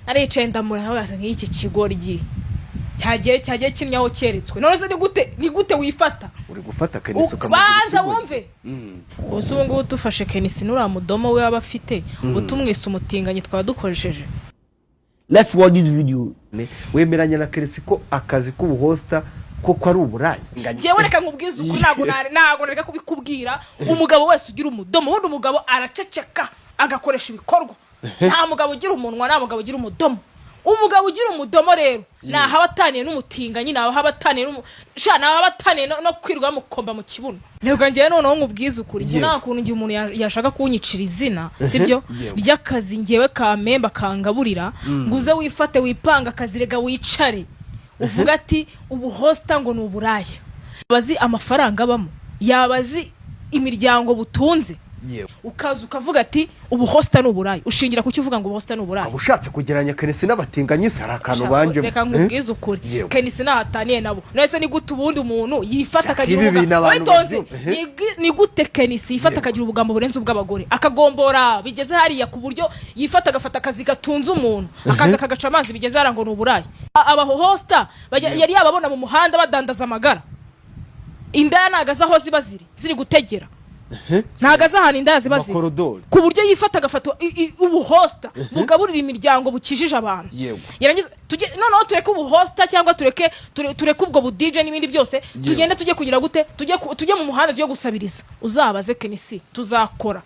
Aricaye, ndamura nk'iki kigoryi cyagiye kimyaho cyeretswe. None se ni gute wifata? Uri gufata KNC ukamugira Banza ikigoryi. wumve. Ubu ubu ngubu dufashe KNC n'uriya mudomo we aba afite, utumwise umutinganyi, twaba dukoresheje. Let's watch this video. Wemeranya na KNC ko akazi k'ubuhosta koko ari uburaya? Njyewe reka nkubwize ukuri, ntabwo nareka kubikubwira. Umugabo wese ugira umudomo, ubundi umugabo araceceka agakoresha ibikorwa. Nta mugabo ugira umunwa, nta mugabo ugira umudomo. Umugabo ugira umudomo rero ntaho aba ataniye n'umutinganyi, ntaho aba ataniye sha, ntaho aba ataniye no kwirirwa bamukomba mu kibuno. Ntabwo ngewe, noneho nkubwize ukuri, njye nta kuntu ngiye umuntu yashaka kunyicira izina, sibyo, ry'akazi ngewe kamemba kangaburira, ngo uze wifate wipanga akazi, rega wicare uvuga ati ubuhosta ngo ni uburaya. Abazi amafaranga abamo, yaba azi imiryango butunze. Ukaza ukavuga ati ubuhosta ni uburaya, ushingira ku cyo uvuga ngo ubuhosta ni uburaya? Ukaba ushatse kugereranya KNC n'abatinganyi se? Hari akantu banjemo. Reka nkubwize ukuri, KNC ntahataniye nabo. None ni gute ubundi umuntu yifata akagira Ibi bintu abantu Witonze. babyumva. Ni gute KNC yifata akagira ubugambo burenze ubw'abagore, akagombora bigeze hariya, ku buryo yifata agafata akazi gatunze umuntu, akaza akagaca amazi bigeze hariya ngo ni uburaya? Abahosta yari yababona mu muhanda badandaza amagara? Indaya ntago azi aho ziba ziri gutegera, ntago azi ahantu indaya ziba ziri, Makorodori. ku buryo yifata agafata ubuhosta bugaburira imiryango, bukijije abantu, yarangiza tujye noneho tureke ubuhosta cyangwa tureke ubwo budije n'ibindi byose, tugende tujye kugira gute, tujye mu muhanda, tujye gusabiriza. Uzabaze KNC, tuzakora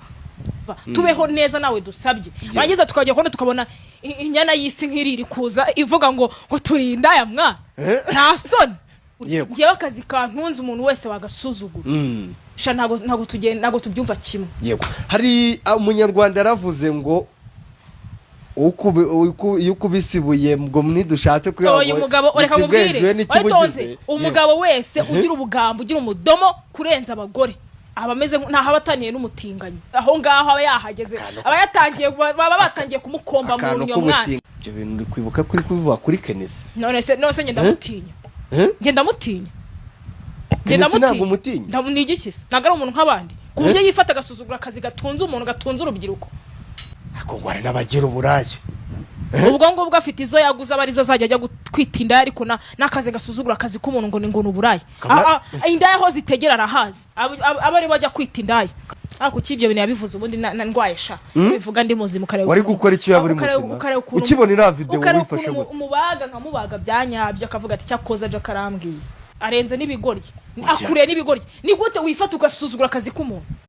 tubeho neza nawe dusabye. Warangiza tukajya kubona tukabona inyana y'isi nk'iri iri kuza ivuga ngo turi indaya mwana, nta soni? Ngewe akazi kantunze, umuntu wese wagasuzugura, sha, ntabwo tugenda, ntabwo tubyumva kimwe. Yego, hari umunyarwanda yaravuze ngo iyo ukubise ibuye ngo ntidushatse Uyu mugabo, reka nkubwire, witonze. Umugabo wese ugira ubugambo, ugira umudomo kurenza abagore, aba ameze ntaho aba ataniye n'umutinganyi. Aho ngaho aba yahageze, aba yatangiye, baba batangiye kumukomba mu Akantu nyo mwana. k'ubutinganyi, ibyo bintu uri kwibuka ko uri kubivuga kuri KNC. None se ngenda mutinya? Ngenda mutinya? KNC ntabwo umutinya? Ni igiki se? Ntabwo ari umuntu nk'abandi, ku buryo yifata agasuzugura akazi gatunze umuntu, gatunze urubyiruko? Ariko ngo hari n'abagira uburaya. Ubwo ngubwo afite izo yaguze, aba arizo azajya ajya kwita indaya, ariko n'akazi gasuzugura akazi k'umuntu ngo ni uburaya. Indaya aho zitegera arahazi, aba aribo ajya kwita indaya. Kuki ibyo bintu yabivuze? Ubundi ndwaye sha, bivuga ndi muzima, ukareba Wari gukora icyo yaba uri muzima? ukareba ukuntu Ukibona iriya video ukareba wifashe ukuntu gute? umubaga nkamubaga bya nyabyo, akavuga ati cyakoza aje akarambwiye, arenze n'ibigoryi, akuriye n'ibigoryi. Ni gute wifata ugasuzugura akazi k'umuntu?